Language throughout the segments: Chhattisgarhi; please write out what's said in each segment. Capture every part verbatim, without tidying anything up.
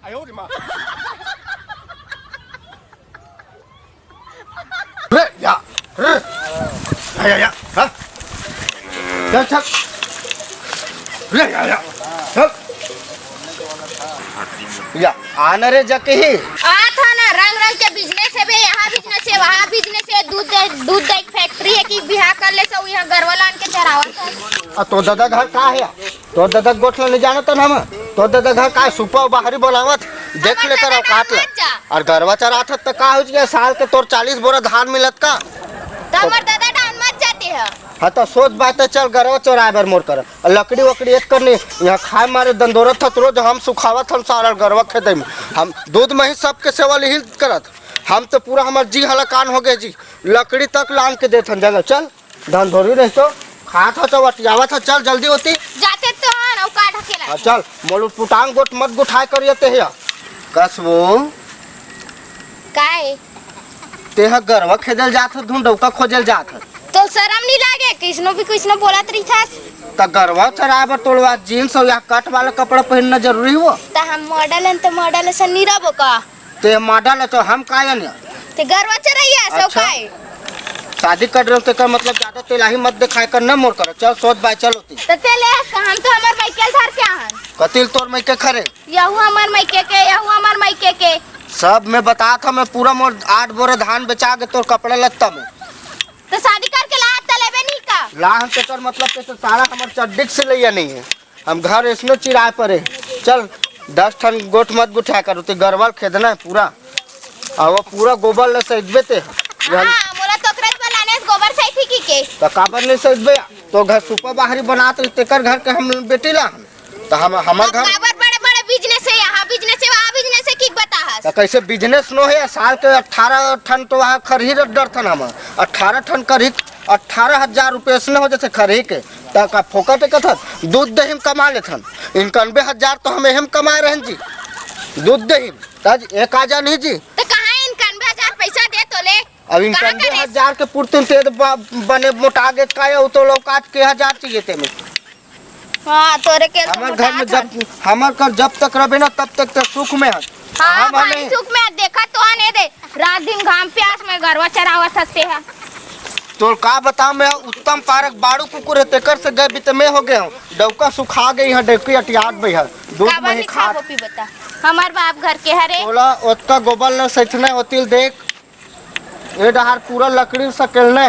रे, या, रे। या, या, या, हाँ? चल, चल। रे, या, या, चल। या, आना रे जकही। आ था ना, रंग रंग के बिजनेस हे बे, यहाँ बिजनेस हे, वहाँ बिजनेस हे, दूध दे, दूध दे के फैक्ट्री हे कि बिहाव कर ले, सब यहाँ गरवा लान के चरावत हे। आ, तो दादा घर का हे? तोर ददा गोठ ल नइ जानत हन हम। तोर ददा घर काय सुपा बाहरी बोलावत, देख हमर लेकर ददा औकात ल। डाहन मत जा। अउ गरवा चरात हस त का हो गया? साल के तोर चालीस बोरा धान मिलत का? त हमर ददा डाहन मत जाते ह। हाँ, त सोच बात हे, चल गरवा चराए बर मोर कर। अउ लकड़ी वकड़ी एक कर नहीं, यहाँ खाए मारे दंदोरत हस रोज, हम सुखावत हन सारा गरवा खेते में। हम दूध में ही सबके सेवा लिहिल करत। हम तो पूरा हमर जी हलाकान हो गए जी, लकड़ी तक लान के देथन जंगल। चल। धन धोरी रहितो, खात हस त अटियावत हस, चल जल्दी होती। जाते तो हन, अउ का ढकेला? हाँ, चल, मोल उटपुटांग गोठ मत गुठाए करिए ते हे। कसबो। काय? ते ह गरवा खेदल जात हस, धुन डौका खोजल जात हस। तो शरम नहीं लागे, किसनो भी किसनो बोलत रहिथस। त गरवा चराए बर तोलवा जींस अउ या कट वाला कपड़ा पहिरना जरूरी हो? त हम मॉडल हन, त मॉडल असन नहीं रहबो का? ते मॉडल हे तो हम का जानिया? ते गरवा चरइया सो अच्छा। काय? शादी कर रहे हो तेकर मतलब ज्यादा तेलाही मत दिखाए कर न मोर कर। चल सोच बाय चल होती। त ते ले हम तो हमर मइके ल धर के आहन। कतिल तोर मइके खरे? यहू हमर मइके के, यहू हमर मइके के। सब मैं बतात हँव, मैं पूरा मोर आठ बोरा धान बेचा के तोर कपड़ा लत्ता में। त शादी करके लात त लेबे नहीं का? लाहन तेकर मतलब ते तो सारा हमर चड्डी के सिलैया नहीं हे। हम घर अइसनो चिराए परे। चल, दस ठन गोठ मत गुठाए कर, ते गरवा ल खेदना हे पूरा। अउ वो पूरा गोबर ल सइतबे ते। हाँ, मोला तोकरे बर लाने गोबर सइती की के। त काबर नहीं सइतबे? तो घर सुपा बाहरी बनात रही, तेकर घर के हम बेटी ला। त हम, हमर अब घर काबर बड़े-बड़े बिजनेस हे, यहाँ बिजनेस हे, वहाँ बिजनेस हे, की बताहस? त कैसे बिजनेस नो हे? साल के अठारह ठन तो वहाँ खरही डरथन हम। अठारह ठन खरही, अठारह हजार रुपये अइसने हो जैसे खरही के। त का फोकट के कथन? दूध दही में कमा लेथन। इक्यानबे हजार तो हम एहम कमाए रहन जी। दूध दही में। त एक आजा नहीं जी। त कहाँ इक्यानबे हजार पैसा दे तोले? अब कहाँ इक्यानबे हजार के पूर्ति ते ब-, बने मोटा गे का, उ तो लौकात के हजार चाहिए ते में। हाँ, तोरे के हमर घर में जब, हमर घर जब तक रहबे ना, तब तक ते सुख में हस। हाँ, हम भारी हमें सुख में देखा तो आने दे। रात दिन घाम प्यास में गरवा चरावत हस ते हा। तोर का बताओ, मैं उत्तम पारक बाड़ू कुकुर हे, तेकर से गए भी ते मैं हो गए हँव। डौका सुखा गई है, डौकी अटियात बई है। दूध काबर नहीं खाबो पी बता? हमर बाप घर के हरे। तोला ओतका गोबर ल सइतने होतिल देख। ए डहार पूरा लकड़ी सकेलने।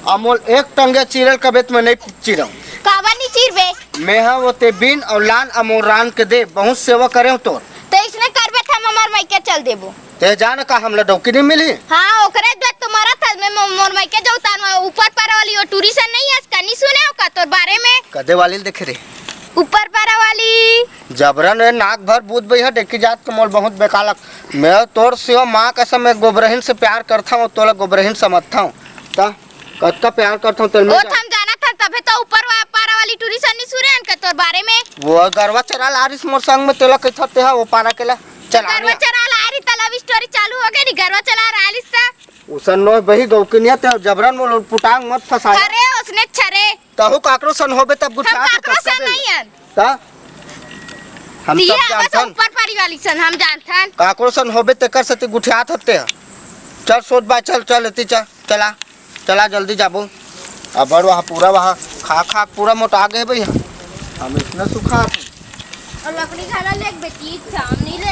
अमोल एक टंगे चिरल कबे त मैं नहीं चिरव। काबर नहीं चिरबे? मैं हा वो ते बिन अउ लान अमोल रान के दे, बहुत सेवा करे हँव तोर। तो इसने करबे त हम हमर मइके चल देबो। ते जान का हमला डौकी नहीं मिली? हाँ, ओकरे द्वार तुम्हारा था, मैं मो-, मोर मइके जाऊ तान ऊपर पर वाली वो टूरी सन नहीं है, इसका नहीं सुने हो का तोर बारे में? कदे वाली ल देखे रे? ऊपर पर वाली। जबरन ए नाक भर बूद बई है, डेकी जात के मोल बहुत बेकार लग। मैं तोर सिवा माँ कसम, मैं गोबरहिन से प्यार करता हूँ, तोला गोबरहिन समझता हूँ। त कतका प्यार करता हूँ तेल में ओ जा। थम जाना था, तभे तो ऊपर वा-, पारा वाली टूरी सन नहीं सुने हन का तोर बारे में। वो गरवा चरा लारिस मोर संग में, तेला कइथा ते हा, वो पारा के ला। चल, गरवा आने। चरा लारी त love story चालू हो गई नी, गरवा चरा लारिस त। उसन नो बही गौकिनिया ते जबरन मोल पुटांग मत फसाया। अरे, उसने छरे। तहु काकरो सन होबे तब हम गुठियात काकरो सन नहीं हन। त हम दिया सब बस जानथन। ऊपर पारी वाली सन, हम जानथन। काकरो सन होबे तेकर सेती गुठियात हते ह। चल सोच बा, चल, चल, एती चल, चला, चला जल्दी जाबो। अबर वहाँ पूरा वहाँ खा खा पूरा मोटा गए भैया। हम इतना सुखा थे। और लकड़ी खाना ले बेटी, हम नहीं ले